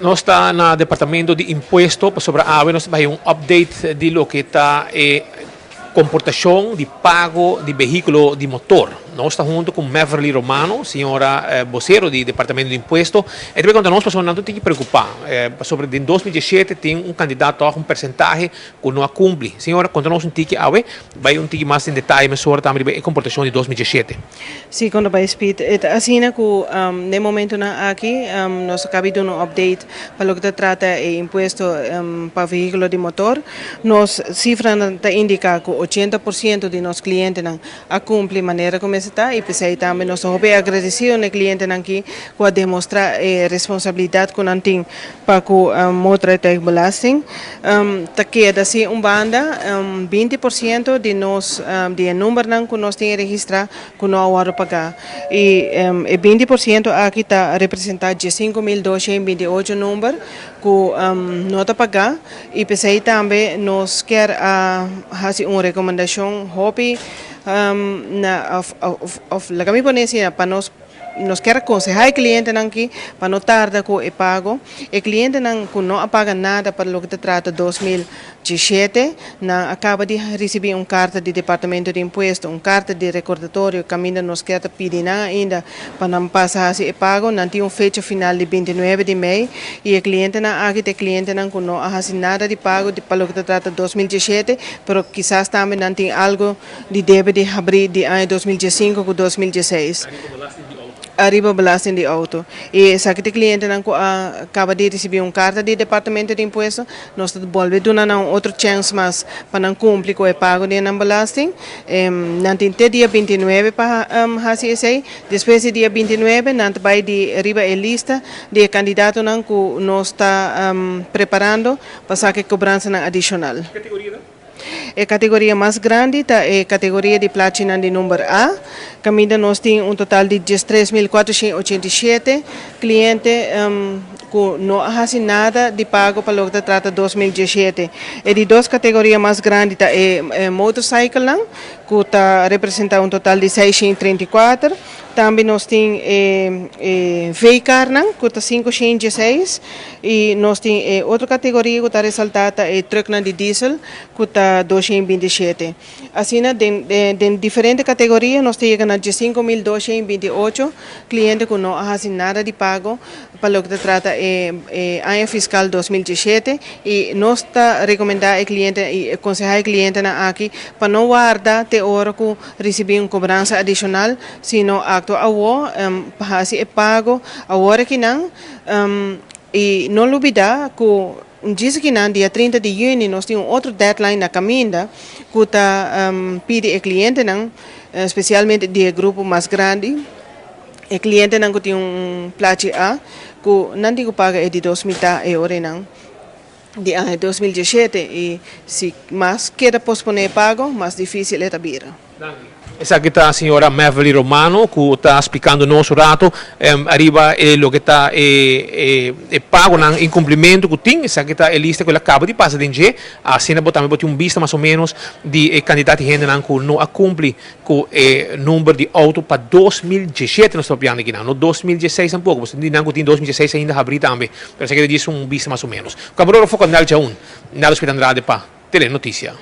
Nos ta na Departamento di Impuesto pasobra awe nos ta bai un update di loke ta e comportacion di pago di vehiculo di motor. Nos ta hunto cu Meverly Romano, señora vocero di Departamento di Impuesto. E ta bai conta nos pasobra nan tur tin ki preocupa pasobra den 2017 tin un cantidad toch un percentahe cu no a cumpli. Señora, conta nos un tiki awe, bai un tiki mas den detaye mesora tambe riba e comportacion di 2017. Sí, con ta bai Speed. E ta asina cu den momentonan aki nos a cabi duna un update pa loke ta trata e impuesto pa vehiculo di motor. Nos cifranan ta indica cu 80% di nos clientenan a cumpli manera cu mester ta y p'esey tambe nos ta hopi agradecido na e clientenan aki cu a demostra e responsabilidad cu nan tin pa cu motorrijtuigbelasting. Ta keda si un banda 20% di nos di e numbernan cu nos tin registra cu no a wordo paga y e 20% aki ta representa 15.228 number cu no ta paga y p'esey tambe nos kier a haci un recomendacion hopi na of of laga mi pone asina pa nos. Nos kier aconseha e clientenan aki pa no tarda cu e pago. E clientenan cu no a paga nada pa loke ta trata 2017, nan a caba di ricibi un carta di Departamento di Impuesto, un carta di recordatorio caminda nos kier ta pidi nan ainda pa nan pasa haci e pago. Nan tin un fecha final di 29 di mei y e clientenan aki ta e clientenan cu no a haci nada di pago pa loke ta trata 2017, pero kisas tambe nan tin algo di debe di habri di aña 2015 ku 2016 ariba belasting di auto. Y esaki ta clientenan cu a caba di ricibi un carta di Departamento di Impuesto, nos ta bolbe duna nan un otro chance mas pa nan cumpli cu e pago di nan belasting. Nan tin te dia 29 pa haci esey. Despues di dia 29 nan ta bay di riba e lista di e candidatonan cu nos ta preparando pa saca e cobransanan adicional. E kategoria mas grandi ta e kategoria di plachinan di number A, kaminda nos tin un total di 13.487 kliente ku no a hasi nada di pago pa loke ta trata 2017. E di dos kategoria mas grandi ta e motorcyclenan, ku ta representá un total di 634. Tambe nos tin e V-carnan ku ta 516 i nos tin e otro kategoria ku ta resaltá ta e trucknan di diesel ku ta 227. Asina den den diferente kategoria nos ta yega na 15.228 kliente ku no a hasi nada di pago pa loke ta trata e e aña fiskal 2017 i nos ta rekomendá e kliente i konsehá e klientenan aki pa no warda te ora ku Risibí un kobransa adishonal si no aktua awor pa hasi e pago awor akinan. I no lubidá ku djis akinan dia 30 di yüni nos tin un otro deadline na kaminda ku ta pidi e klientenan, spesialmente di e grupo mas grandi, e klientenan ku tin un plachi A, ku nan tin ku paga e di dos mitá e orenan. Di aña 2017 y si mas keda pospone e pago, mas dificil e ta bira. Esaki ta señora Meverly Romano cu ta splicando nos un rato ariba e loke ta e e pagonan incumplimento cu tin. Esaki ta e lista cu el a caba di pasa den dje. Asina bo tambe bo tin un bista mas o menos di e cantidad di hendenan cu no a cumpli cu e number di auto pa 2017 nos ta papiando akinan, no 2016 tampoco, pasobra tin di nan cu tin 2016 ainda habri tambe, pero esaki ta djis un bista mas o menos. Camarografo Nel Chaun, Nelson Andrade pa Telenoticia.